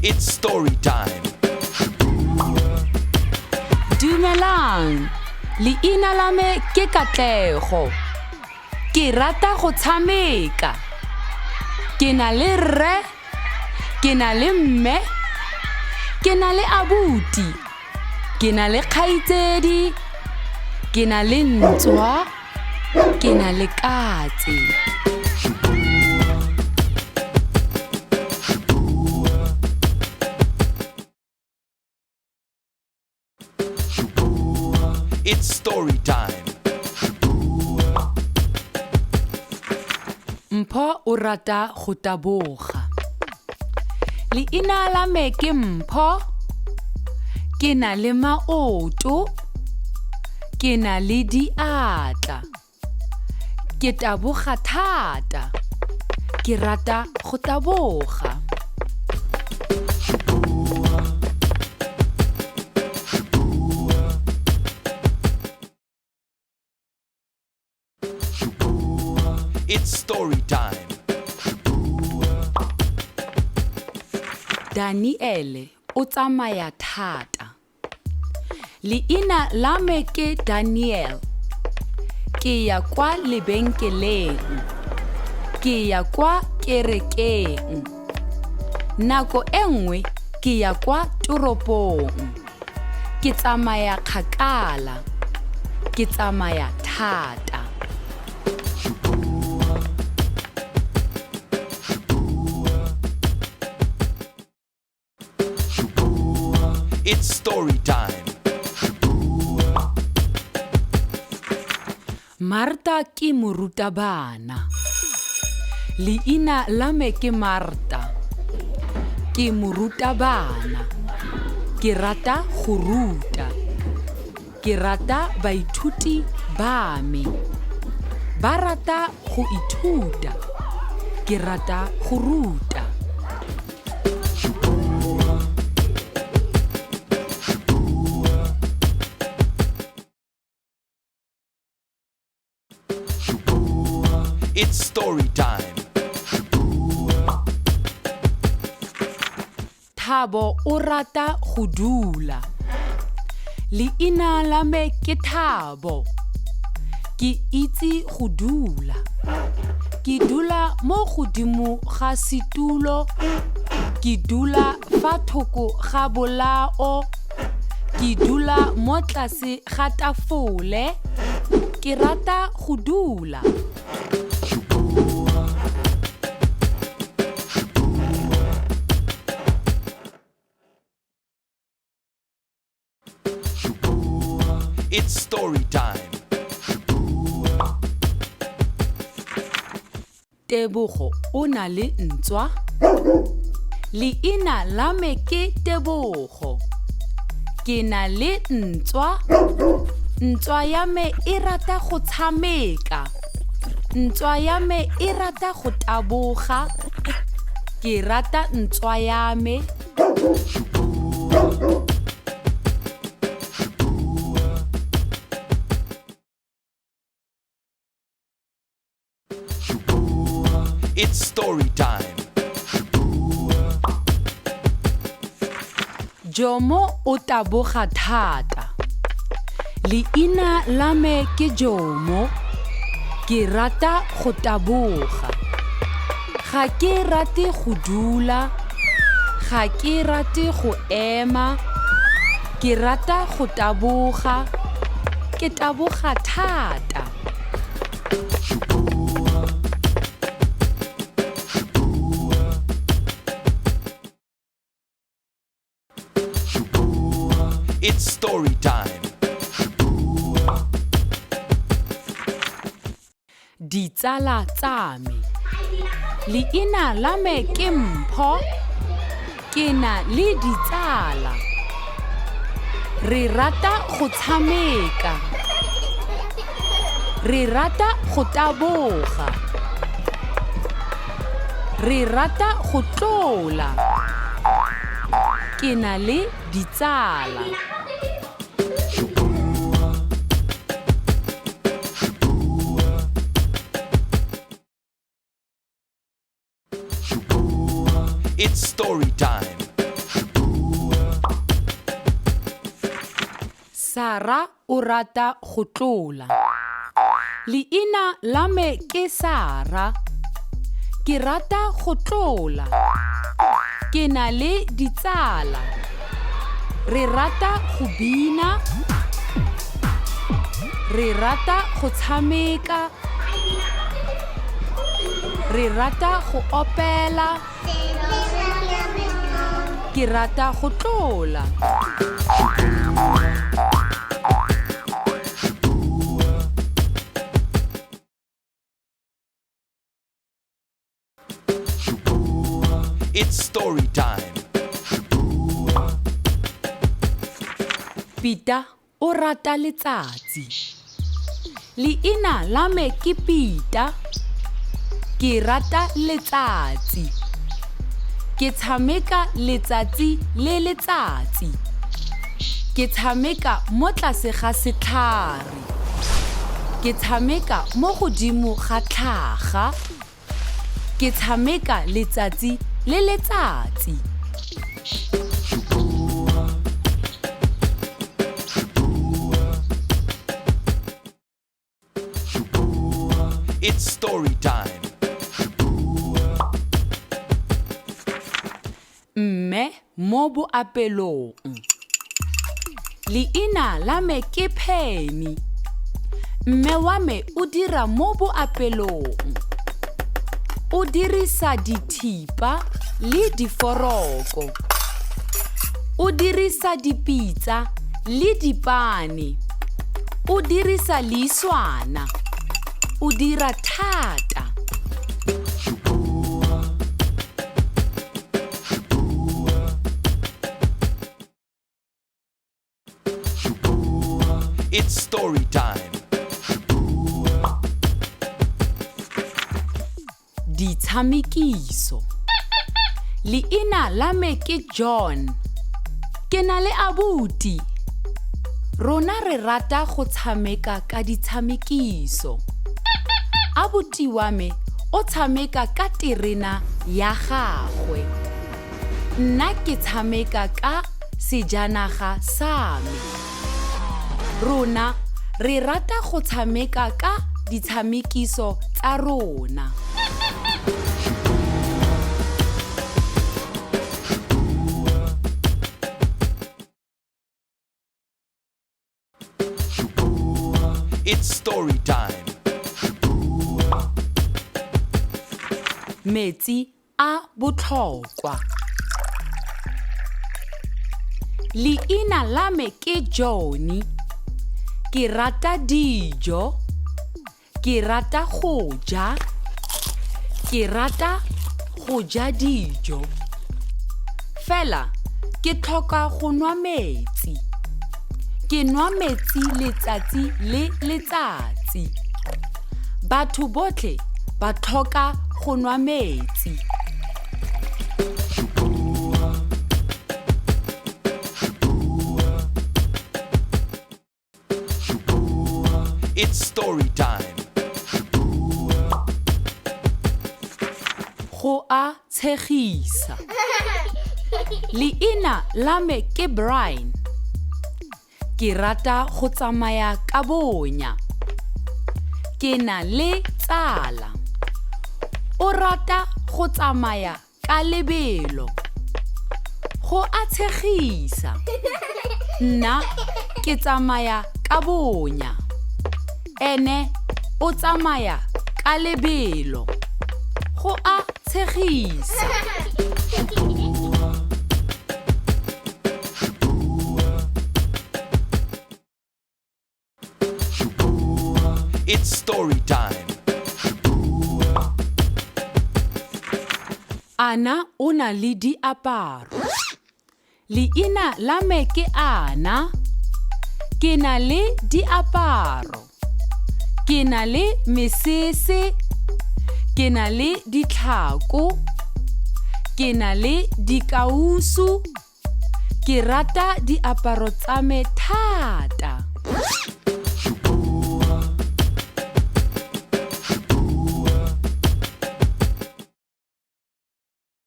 It's story time. Dumelang, leina la me ke Katlego. Ke rata go tshameka. Ke na le rre, ke na le mme, ke na le abuti, ke na le kgaitsedi, ke na le ntswa, ke na le katse. It's story time. Mpho o rata go taboga. Leina la me ke Mpho. Ke na le maoto. Ke na le diatla. Ke taboga thata. Ke rata go taboga. It's story time. Daniele o tsamaya thata. Leina la me ke Daniel. Ke ya kwa lebenkeleng. Ke ya kwa kerekeng. Nako e nngwe ke ya kwa toropong. Ke tsamaya kgakala. Ke tsamaya thata. It's story time. Marta ke morutabana. Leina la me ke Marta. Ke morutabana. Ke rata go ruta. Ke rata baithuti ba me. Ba rata go ithuta. Ke rata go ruta. It's story time. Thabo o rata go dula. Leina la me ke Thabo. Ke itse go dula. Ke dula mo godimo ga setulo. Ke dula fa thoko ga bolao. Ke dula mo tlase ga tafole. Ke rata go dula. It's story time. Tebogo o na le ntswa. Leina la me ke Tebogo. Ke na le ntswa. Ntswa ya me e rata go tshameka. Ntswa ya me e rata go taboga. Ke rata ntswa ya me. It's story time. Jomo o taboga thata. Leina la me ke Jomo. Ke rata go taboga. Ga ke rate go dula. Ga ke rate go ema. Ke rata go taboga. Ke taboga thata. It's story time. Ditsala tsa me. Leina la me ke Mpho. Ke na le ditsala. Re rata go tshameka. Re rata go taboga. Re rata go tlola. Ke na le ditsala. It's story time. Sara o rata go tlola. Leina la me ke Sara. Ke rata go tlola. Ke na le ditsala. Re rata go bina. Re rata go tshameka. Re rata go opela. Ke rata go tlola. It's story time. Pita o rata letsatsi. Leina la me ke Pita. Ke rata letsatsi. Ke tshameka letsatsi le letsatsi. Ke tshameka mo tlase ga setlhare. Ke tshameka mo godimo ga tlhaga. Ke tshameka letsatsi le letsatsi. It's story time. Mme mo boapelong. Leina la me ke Penny. Mme wa me o dira mo boapelong. O dirisa dithipa le diforoko. O dirisa dipitsa le dipane. O dirisa leiswana. O dira thata. It's story time. Ditshamekiso. Leina la me ke John. Ke na le abuti. Rona re rata go tshameka ka ditshamekiso. Abuti wa me o tshameka ka terena ya gagwe. Nna ke tshameka ka sejanaga sa me. Rona re rata go tshameka ka ditshamekiso tsa rona. It's story time. Metsi a botlhokwa. Leina la me ke Johnny. Ke rata dijo. Ke rata go ja. Ke rata go ja dijo. Fela ke tlhoka go nwa metsi. Ke nwa metsi letsatsi le letsatsi. Batho botlhe ba tlhoka go nwa metsi. It's story time. Go a tshegisa. Leina la me ke Brian. Ke rata go tsamaya ka bonya. Ke na le tsala. O rata go tsamaya ka lebelo. Go a tshegisa. Nna ke tsamaya ka bonya. Ene o tsamaya ka lebelo. Go a tshegisa. It's story time. Ana o na le diaparo. Leina la me ke Ana. Ke na le diaparo. Ke na le mesese. Ke na le ditlhako. Ke na le dikausu. Ke rata diaparo tsa me thata.